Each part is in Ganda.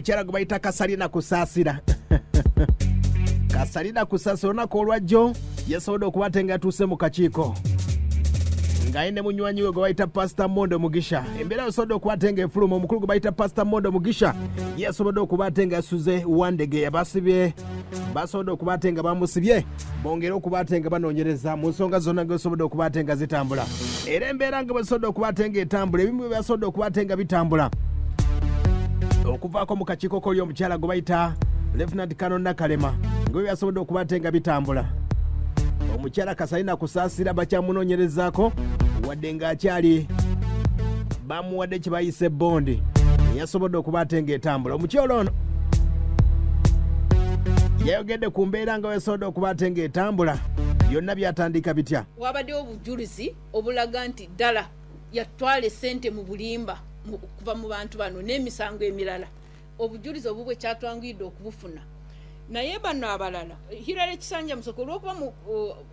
Omukyala gwe bayita Kasalina Kusaasira, Kasalina Kusaasira, olunaku olwajjo yasobodde okuba ate nga yatuuse mu kakiiko ng'aye ne munywanyi we gwe bayita Pasita Mondo Mugisha. Embeera yasobodde okuba ate nga efuluma, omukulu gwe bayita Pasita Mondo Mugisha yasobodde okuba ate nga yasuze Wandege. Yabasibye, basobodde okuba ate nga bamusibye bongere okuba ate nga banoonyereza mu nsonga zonna nga zisobodde okuba ate nga zitambula. Era embeera nga bwezisobodde okuba ate nga etambula, ebimu bye byasobodde okuba ate nga bitambula okuvaako mu kakiiko koli omukyala gwe bayita Lieutenant Colonel Nakalema, nga bwe byasobodde okuba ate nga bitambula, omukyala Kasalina Kusaasira bakyamunoonyerezaako wadde ng'akyali bamuwadde kye bayise bondi eyasobodde okuba ate ng'etambula. Omukyala ono yayogedde ku mbeera nga wesobodde okuba ate ng'etambula, byonna byatandika bitya. Wabaddewo obujulizi obulaga nti ddala yatwala essente mu bulimba okuva mu bantu bano n'emisango emirala. Obujulizi obubwe kyatwanguyidde okubufuna, naye bano abalala, Hillary Kisanja Musoke, olwokuba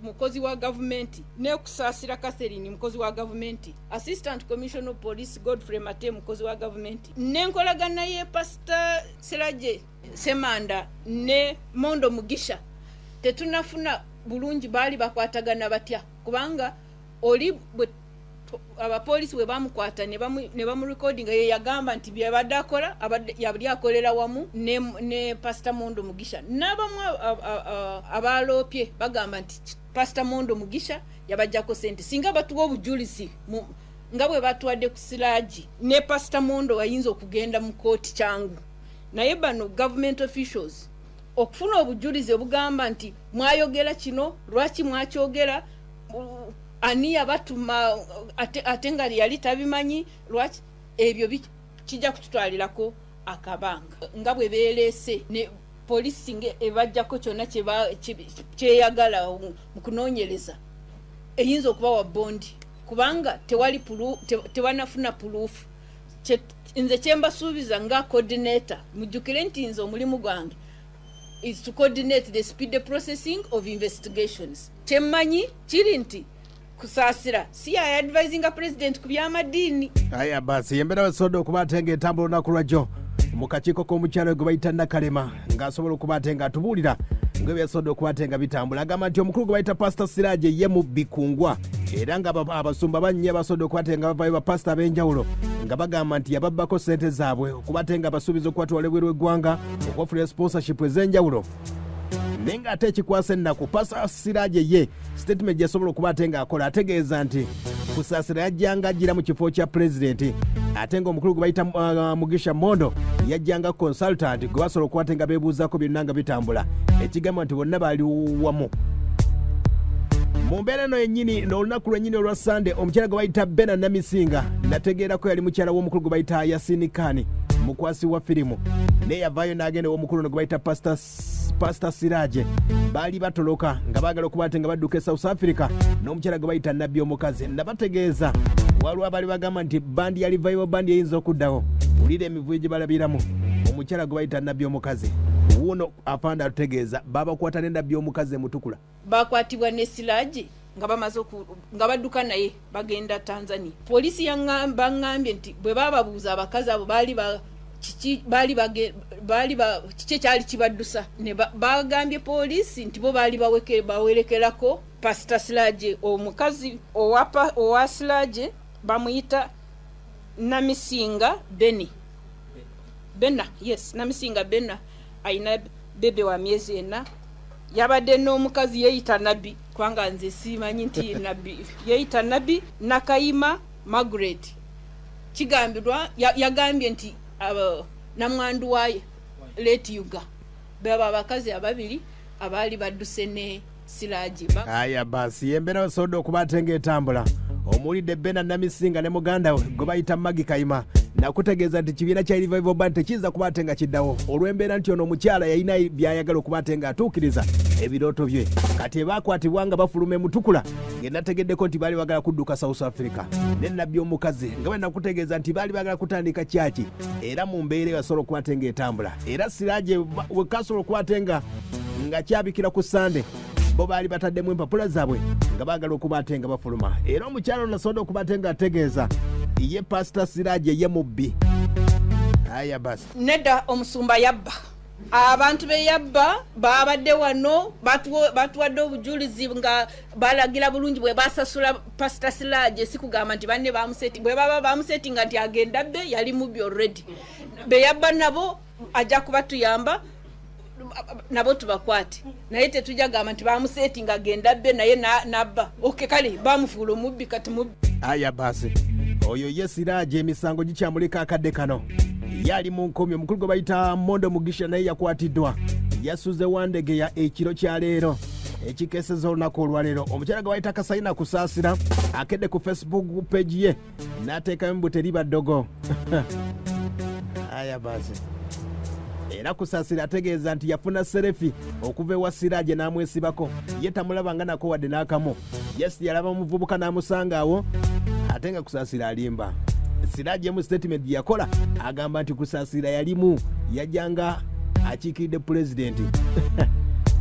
mukozi wa gavumenti, ne Kusaasira Catherine mukozi wa gavumenti, Assistant Commissioner of Police Godfrey Mate mukozi wa gavumenti, n'enkolagana ye Pastor Siraje Semanda ne Mondo Mugisha tetunafuna bulungi baali bakwatagana batya, kubanga oli bwe abapoliisi bwe bamukwata ne bamurekodinga, ye yagamba nti byabadde akola yabadde akolera wamu ne Pasita Mondo Mugisha. N'abamu abaloopye bagamba nti Pasita Mondo Mugisha yabajjako sente. Singa batuwa obujulizi nga bwe batuwadde ku Siraji ne Pasita Mondo, ayinza okugenda mu kooti kyangu. Naye bano government officials, okufuna obujulizi obugamba nti mwayogera kino, lwaki mwakyogera, ani yabatuma, ate nga yali tabimanyi lwaki, ebyo kijja kututwalirako akabanga. Nga bwe beereese ne poliisi nga ebajjako kyonna kyeyagala mu kunoonyereza, eyinza okubawa bondi kubanga tewali tebanafuna proof. Nze kyembasuubiza nga coordinator, mujjukire nti nze omulimu gwange is to coordinate the speed processing of investigations. Kyemmanyi kiri nti Kusaasira si yayadvisinga president ku byamadiini. Aya basi, embeera wesobodde okuba ate nga etambula olunaku lwajjo mu kakiiko k'omukyalo gwe bayita Nakalema, ng'asobola okuba ate nga atubuulira nga byasobodde okuba ate nga bitambula. Agamba nti omukulu gwe bayita Pasita Siraje ye mubbi kungwa, era nga abasumba bannya basobodde okuba ate nga bavayo, bapasita ab'enjawulo, nga bagamba nti yababbako ssente zaabwe okuba ate nga basuubiza okubatwala ebweru w'eggwanga okubafunira sponsorship ez'enjawulo. Naye ng'ate ekikwasa ennaku, Pasita Siraje ye statement gyasobola okuba ate ng'akola, ategeeza nti Kusaasira yajjanga ajjira mu kifo kya pulezidenti, ate ng'omukulu gwe bayita Mugisha Mondo yajjanga consultant gwe basobola okuba ate nga beebuuzaako byonna nga bitambula, ekigamba nti bonna baali wamu mu mbeera eno yennyini. N'olunaku lwennyini olwa Sande, omukyala gwe bayita Bena Namisinga, nategeerako yali mukyala w'omukulu gwe bayita Yasini Kani, mukwasi wa firimu, naye yavaayo n'agenda ew'omukulu ono gwe bayita Pastor Siraje. Baali batoloka nga baagala okuba ate nga badduka e South Africa n'omukyala gwe bayita Nabbi omukazi. Nabategeeza waliwo abaali bagamba nti bandi ya Revival Band eyinza okuddawo. Wulira emivuyo gye balabiramu omukyala gwe bayita Nabbi omukazi. Wuuno afande atutegeeza babakwata ne Nabbi omukazi emutukula. Bakwatibwa ne Siraje nga bamaze nga badduka naye bagenda Tanzania. Poliisi baŋŋambye nti bwe bababuuza abakazi abo baali kiki baali baali kiki ekyali kibaddusa, ne bagambye poliisi nti bo baali bawerekerako Pasita Siraje. Omukazi owa Siraje bamuyita Namisinga Beni Bena, yes, Namisinga Bena, ayina bebe wa myezi 4. Yabadde n'omukazi yeeyita Nabbi, kubanga nze simanyi nti Nabbi, yeeyita Nabbi Nakayima Margaret. Kigambibwa yagambye nti namwandu waaye late Yuga. Baba abakazi ababiri abaali badduse ne Siraji. Aya basi, embeera basobodde okuba ate ng'etambula. Omuwulidde Bena Namisinga ne muganda we gwe bayita Magi Kayima. Nakutegeeza nti kibiina kya Revival Band tekiyinza kuba ate nga kiddawo olw'embeera nti ono omukyala yalina by'ayagala okuba ate ng'atuukiriza ebirooto bye. Kati ebaakwatibwa nga bafuluma emutukula, ngenategeddeko nti baali bagala kudduka South Africa ne Nabbi omukazi, nga bwe nakutegeeza nti baali bagala kutandika kyaki. Era mu mbeera eyo asobola okuba ate ng'etambula, era Siraje wekasobola okuba ate nga kyabikira ku Sande, bo baali bataddemu empapula zaabwe nga baagala okuba ate nga bafuluma. Era omukyalo nasobodde okuba ate nga ategeeza ye Pasita Siraje ye mubbi. Aya basi. Nedda, omusumba yabba. Abantu be yabba babadde wano, batuwadde obujulizi nga balagira bulungi bwe basasula Pasita Siraje. Si kugamba nti banne bamuseti, bwe baba bamusetinga nti agenda bbe, yali mubbi already. Be yabba nabo ajja kuba tuyamba nabo tubakwate, naye tetujja gamba nti bamusetinga agenda bbe naye nabba. Okay, kale bamufuula omubbi, kati mubbi. Aya basi, oyo ye Siraje, emisango gikyamuleka akadde kano, ye ali mu nkomi. Omukulu gwe bayita Mondo Mugisha naye yakwatiddwa, yasuze Wandegeya ekiro kya leero ekikeseza olunaku olwaleero. Omukyala gwe bayita Kasayina Kusaasira akedde ku Facebook page ye n'ateekayo mbu teriba ddogo. Aya basi, era Kusaasira ategeeza nti yafuna selfie okuva ewa Siraje n'amwesibako, ye tamulabanga nako wadde n'akamu. Yes, yalaba omuvubuka n'amusanga awo, ate nga Kusaasira alimba. Siraje mu statement gye yakola agamba nti Kusaasira yalimu yajjanga akiikiridde pulezidenti.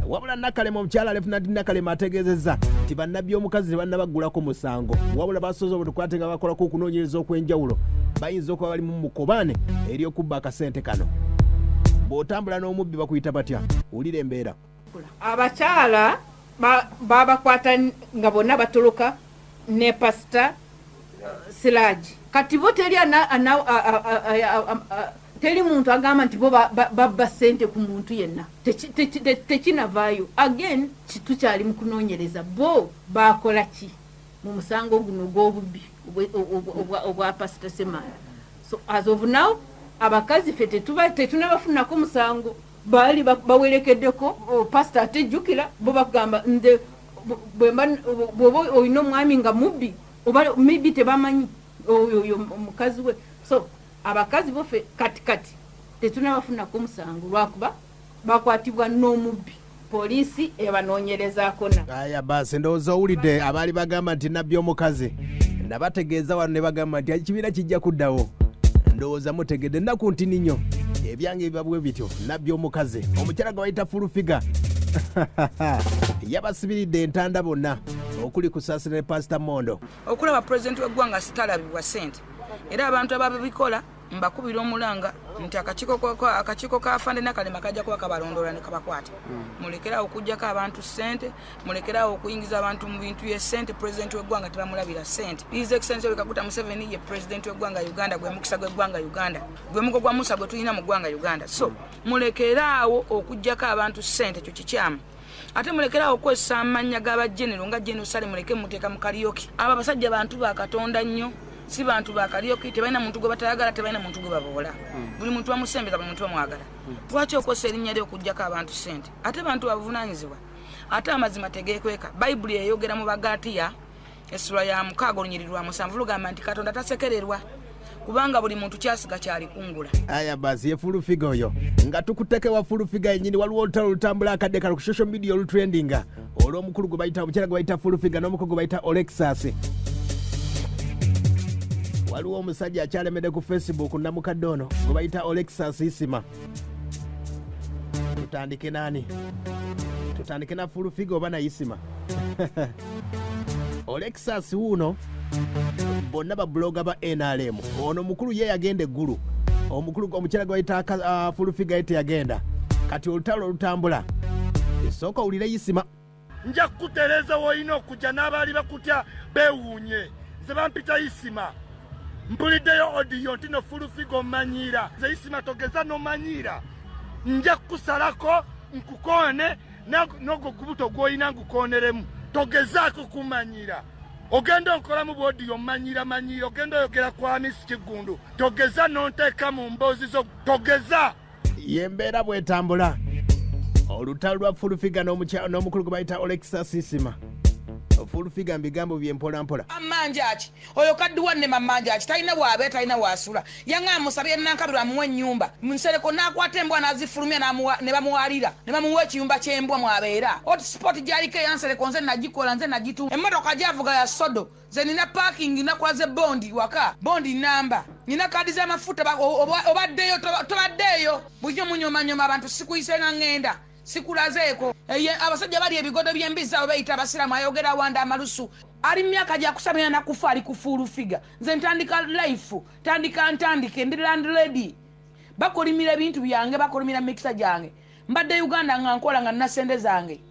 Wabula Nakalema, omukyala Lefunanti Nakalema ategeezezza nti bannabbi omukazi tebannabaggulako musango, wabula basoze obutukwate nga bakolako okunoonyereza okw'enjawulo, bayinza okuba bali mu mukobaane ery'okubba akasente kano. Bw'otambula n'omubbi bakuyita batya? Wulira embeera. Abakyala babakwata nga bonna batoloka ne Pasita Siraji. Kati bo teri teri muntu agamba nti bo babba ssente ku muntu yenna. Tekinavaayo. Again, tukyali mu kunoonyereza bo bakola ki mu musango guno ogw'obubbi obwa Pasita Semanda. So as of now, abakazi ffe tetunabafunako musango. Baali bawerekeddeko pasita, ate jjukira bo bakugamba nze bw'oba olina omwami nga mubbi, oba maybe tebamanyi oyo omukazi we. So abakazi boffe kati kati tetunabafunako musango lwakuba bakwatibwa n'omubbi, poliisi ebanoonyerezaako na Aya basi, ndowooza owulidde abaali bagamba nti nabbi omukazi nabategeeza wano ne bagamba nti ekibiina kijja kuddawo. Ndowooza mutegedde ennaku nti ninyo ebyange biba bwe bityo. Nabbi omukazi, omukyala gwe bayita Full Figure yabasibiridde entanda bonna okuli Kusaasira ne Pasita Mondo. Okulaba pulezidenti w'eggwanga sitalabibwa ssente, era abantu ababikola mbakubira omulanga nti akakiiko ka Afande Nakalema kajja kuba kabalondoola ne kabakwata. Mulekerawo okugjako abantu ssente, mulekerawo okuyingiza abantu mu bintu by'essente. Pulezidenti w'eggwanga tebamulabira ssente. His Excellency Yoweri Kaguta Museveni ye pulezidenti w'eggwanga Uganda, gwe mukisa gw'eggwanga Uganda, gwe mugo gwa Musa gwe tulina mu ggwanga Uganda. So mulekeraawo okugjako abantu ssente, ekyo kikyamu. Ate mulekerawo okukozesa amannya g'abajenero nga General Sale, muleke muteeka mu karaoke. Abo abasajja bantu ba Katonda nnyo, si bantu ba karaoke. Tebalina muntu gwe batayagala, tebalina muntu gwe baboola. Buli muntu bamusembeza, buli muntu bamwagala. Lwaki okozesa erinnya lye okugjako abantu ssente? Ate bantu babuvunaanyizibwa, ate amazima tegeekweka. Bayibuli eyogera mu Bagalatiya essula ya 6 olunyiri lwa 7, lugamba nti Katonda tasekererwa, kubanga buli muntu kyasiga kyalikungula. Aya basi, ye Full Figure oyo nga tukuteke wa Full Figure yennyini. Waliwo olutalo olutambula akadde kano ku social media olutrendinga, olw'omukulu gwe bayita, omukyala gwe bayita Full Figure n'omukulu gwe bayita Olexas. Waliwo omusajja akyalemedde ku Facebook, namukadde ono gwe bayita Olexas Isima. Tutandike nani? Tutandike na Full Figure oba na Isima? Olexas wuuno, bonna babuloga ba NRM. Ono mukulu ye yagenda eggulu, omukulu omukyala gwe bayita Full Figure ye teyagenda. Kati olutalo olutambula, sooka owulire Isima. Nja kukutereeza w'olina okujja n'abaali bakutya beewuunye. Nze bampita Isima. Mpuliddeyo audio nti no Full Figure omanyiira. Nze Isima, togeza n'omanyiira, nja kukusalako nkukoone n'ogwo gubuto gw'olina ngukooneremu. Togezaako kumanyira, ogenda onkolamu bwodiyo omanyira manyiira, ogenda oyogera ku Amisi Kiggundu. Togeza n'onteeka mu mboozi zo, togeza. Yembeera bwetambula, olutalo lwa Full Figure n'omukulu gwe bayita Olexas Isima. Full Figure mu bigambo bye mpolampola. Amanja ki oyo kadduwa nnema manja ki? Talina waabe, talina waasula. Yaŋŋamba musabye Nankabirwa amuwa ennyumba Nsereko, n'akwata embwa n'azifulumya, ne bamuwalira ne bamuwa ekiyumba ky'embwa mwabeera. Hotspot gy'aliko eya Nsereko nze nagikola, nze nagitu. Emmotoka gy'avuga ya sodo, nze nina parking, nakulaze bondi waka, bondi namba, nina kaadi z'amafuta. Obaddeyo tobaddeeyo, bulijjo munyoomanyoma abantu. Sikuyise nga ŋŋenda sikulazeeko. Abasajja bali ebigodo by'embizi abo beyita abasiraamu. Ayogera awanda amalusu, ali myaka gyakusabira nakufa, ali ku Full Figure. Nze ntandika life, tandika ntandike, ndi landlady. Bakolimira ebintu byange, bakolimira mikisa gyange. Mbadde Uganda nga nkola nga nasente zange,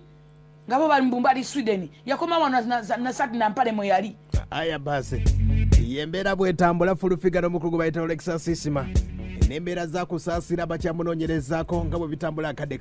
nga bo bali mbumba ali Sweden. Yakoma wano nasati nampale mwe yali. Aya basi, yembeera bwetambula. Full Figure n'omukulu gwe bayita Olexas Isima n'embeera zakusaasira bakyamunoonyerezaako nga bwe bitambula akadde.